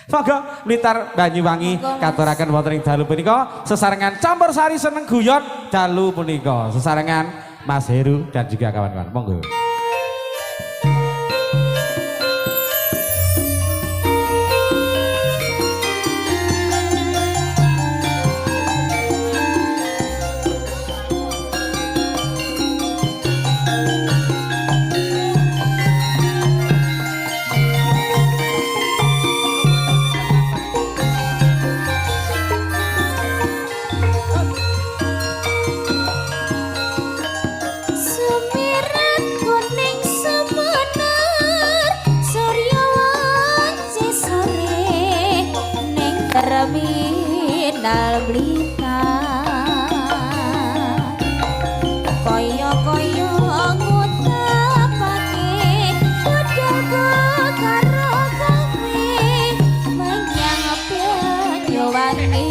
Monggo Blitar Banyuwangi katuraken wonten ing dalu punika sesarengan campur sari seneng guyon dalu punika sesarengan Mas Heru dan juga kawan-kawan. Monggo. Sumirat kuning semenar surya wanci sore ning terminal Blitar kaya-kaya ngutapake budalku karo kowe menyang Banyuwangi.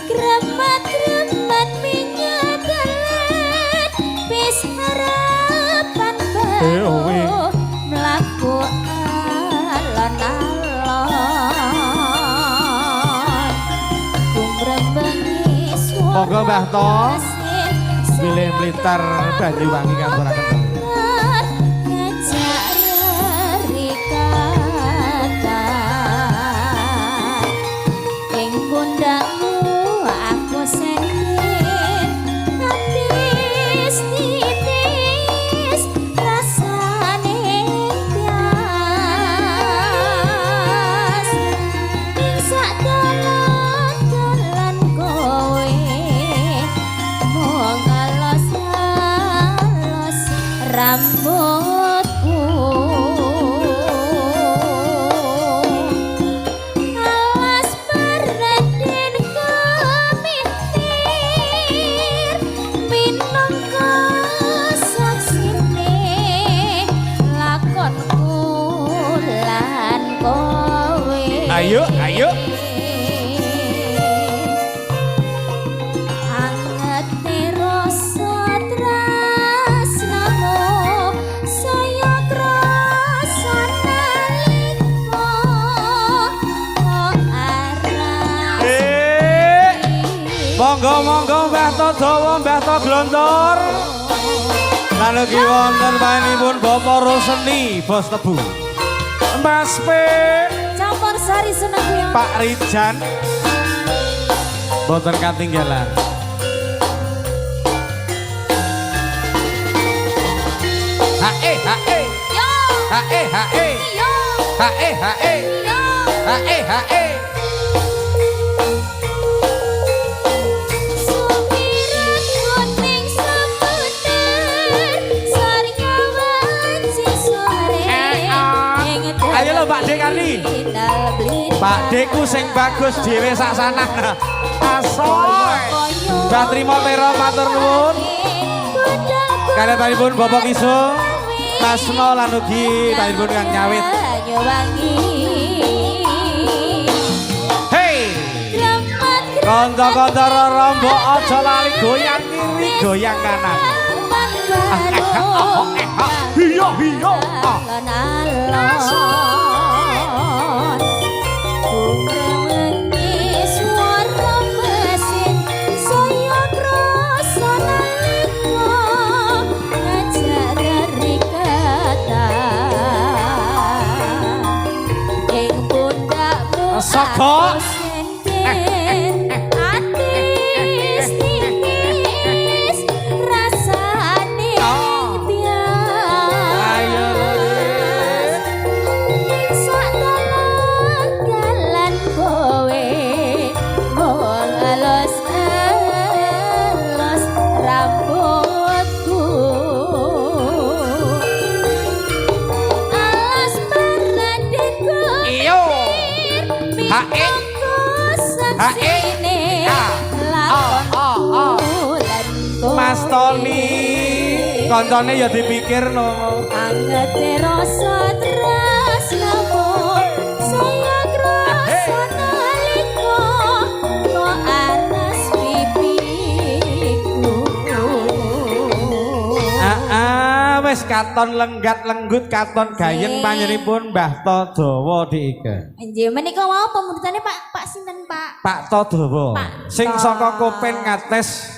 Kremat-kremat minyak dalan wis harapan baru mlaku alon-alon kumrembengi swara Monggo Mbah To. mesin Bilih Blitar Banyuwangi katuraken. Ngajak rerikatan ing pundakmu aku senden atis titis rasane tias ing sak dalan-dalan kowe mung alos-alos rambutku alas perden kemintir minangka saksine lakonku lan kowe. Ayo, ayo. Angete rasa tresnamu saya krasa nalika kok aras. Eh, monggo monggo Mbah To Dawa, Mbah To Glontor. Lan ugi wonten panjenenganipun Bapak Roseni Bos Tebu. Mas P, Campur sari seneng guyon. Pak Rijan. Boten katinggalan. Hae hae Yo hae hae yo hae hae yo. Hae hae. Sumirat kuning semenar surya wanci sore ing Ayo lho, Pak De Karni. terminal Blitar. Pak Deku sing bagus dhewe sak sanah. Asoy. Mbah Trimo Tero matur nuwun. Kaliyan panjenenganipun Bapak Kisung, Masno lan ugi panjenenganipun kang nyawit. Banyuwangi. Hey. Kanca-kanca rerembug aja lali goyang kiri, goyang kanan. Hiyo hiyo. Ah. Alon-alon kumrewengi swara mesin saya krasa nalika ngajak rerikatan ing pundakmu Saka. aku senden atis titis rasane Oh. tias Ayo. ing sak dalan kowe mung alus-alus rambutku alas paradenku Iyo. Hae. Hae. saksine Ah. Ah, ah, ah. lakonku lan kowe. Mas Tony, koncone ya dipikir no. Angete rasa tresnamu saya krasa nalika kok aras pipiku. Ah, ah, wis katon lenggat lenggut katon gayeng panjenenganipun Mbah Todowo diike. Nggih, menika wau pemundutane Pak Pak sinten, Pak? Pak Todowo. Pak Sing To. saka Kopen Ngates.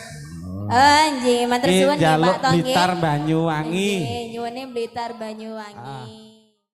Oh, nggih, matur suwun nggih, njaluk Pak To nggih. Blitar Banyuwangi. Nggih, nyuwune Blitar Banyuwangi.